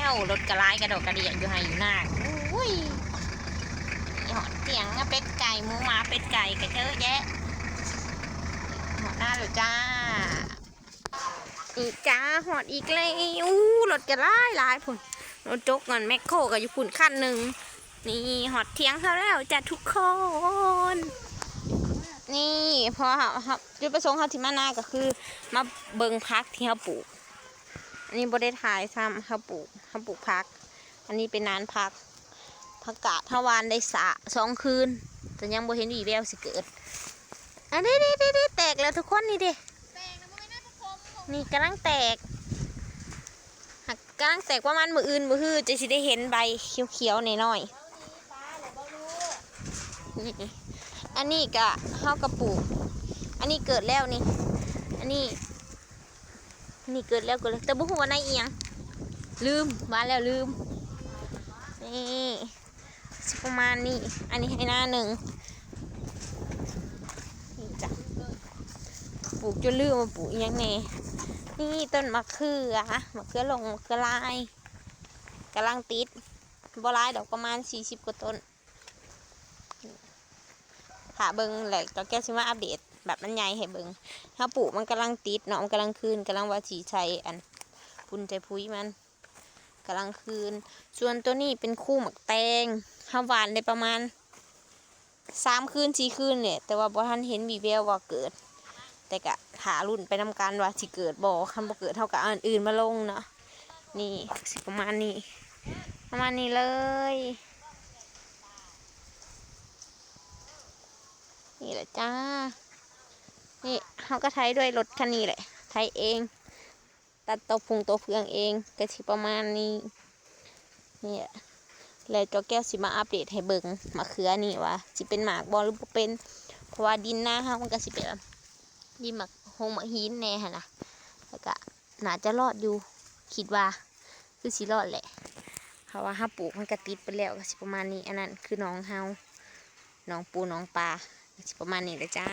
ໂອ້ ລົດກະຫຼາຍກະດອກກະເດຍຢູ່ໄຮ່ຢູ່ນາ. ໂອ້ຍ ຮອດຖຽງ ເປັດໄກ່ ໝູໝາເປັດໄກ່ກະເຈີແຍະ. ຮອດນາແລ້ວຈ້າ. ນີ້ຈ້າ ຮອດອີກແລ້ວ. ໂອ້ ລົດກະຫຼາຍຫຼາຍພຸ້ນ. ລົດຈົກ ອັນ ແມັກໂຄກະຢູ່ພຸ້ນຄັນໜຶ່ງ. ນີ້ຮອດຖຽງເຮົາແລ້ວຈ້າທຸກຄົນ. ນີ້ ເພາະເຮົາ ເຮົາ ຈຸດປະສົງເຮົາທີ່ມານາກະຄືມາເບິ່ງຜັກທີ່ເຮົາປູກ. ອັນນີ້ບໍ່ໄດ້ຖ່າຍຊ້ຳ ເຮົາປູກ ເຮົາປູກຜັກ. ອັນນີ້ເປັນນານຜັກ ຜັກກາດເຮົາຫວ່ານໄດ້ສາ ສອງຄືນ ແຕ່ຍັງບໍ່ເຫັນວີ່ແວວຊິເກີດ. ອັນນີ້ ນີ້ ນີ້ ນີ້ ແຕກແລ້ວທຸກຄົນ ນີ້ເດ້ ນີ້ກຳລັງແຕກ ຫາກກຳລັງແຕກ ປະມານມື້ອື່ນມື້ຮືຈັ່ງຊິໄດ້ເຫັນໃບຂຽວໆໜ້ອຍໆ. ນີ້ ອັນນີ້ກະ ເຮົາກະປູກ ອັນນີ້ເກີດແລ້ວນີ້ ອັນນີ້ ນີ້ເກີດແລ້ວ ເກີດແລ້ວ ແຕ່ບໍ່ຮູ້ວ່າໃນອີ່ຫຍັງ ລືມ ຫວ່ານແລ້ວລືມ. ນີ້ ຊິປະມານນີ້ ອັນນີ້ໄຮ່ນາໜຶ່ງ ນີ້ຈ້ະ ປູກຈົນລືມວ່າປູກອີ່ຫຍັງແດ່. ນີ້ຕົ້ນມະເຂືອ ມະເຂືອຫຼົ່ງ ມະເຂືອລາຍ ກຳລັງຕິດ ບໍ່ຫຼາຍດອກ ປະມານສີ່ສິບກວ່າຕົ້ນ. ຖ້າເບິ່ງແລ້ວ ເຈົ້າແກ້ວຊິມາອັບເດດແບບມັນໃຫຍ່ໃຫ້ເບິ່ງ. ເຮົາປູກມັນກຳລັງຕິດເນາະ ມັນກຳລັງຄືນ ກຳລັງວ່າຊິໃສ່ ອັນ ປຸ້ນໃສ່ປຸ໋ຍມັນ ກຳລັງຄືນ. ສ່ວນໂຕນີ້ເປັນຄູໝາກແຕງ ເຮົາຫວ່ານໄດ້ປະມານສາມຄືນສີ່ຄືນແຫຼະ ແຕ່ວ່າບໍ່ທັນເຫັນວີ່ແວວວ່າເກີດ ແຕ່ກະຖ້າລຸ້ນໄປນຳກັນວ່າຊິເກີດບໍ່ ຄັນບໍ່ເກີດເຮົາກະເອົາອັນອື່ນມາລົງເນາະ. ນີ້ ຊິປະມານນີ້ ປະມານນີ້ເລີຍ. ນີ້ແຫຼະຈ້າ ນີ້ເຮົາກະໄຖດ້ວຍລົດຄັນນີ້ແຫຼະ ໄຖເອງ ຕັດຕົວພຸງຕົວເຟືອງເອງ ກະຊິປະມານນີ້. ນີ້ແຫຼະ ແລ້ວເຈົ້າແກ້ວຊິມາອັບເດດໃຫ້ເບິ່ງໝາກເຂືອນີ້ວ່າຊິເປັນໝາກບໍ່ ຫຼືບໍ່ເປັນ ເພາະວ່າດິນນາເຮົາມັນກະຊິເປັນ ດິນໝາກຫົງໝາກຫີນແດ່ຫັ້ນນະ ແລ້ວກະໜ້າຈະລອດຢູ່ ຄິດວ່າຄືຊິລອດແຫຼະ ເພາະວ່າເຮົາປູກມັນກະຕິດໄປແລ້ວ ກະຊິປະມານນີ້. ອັນນັ້ນຄືໜອງເຮົາ ໜອງປູໜອງປາ ກະຊິປະມານນີ້ແຫຼະຈ້າ.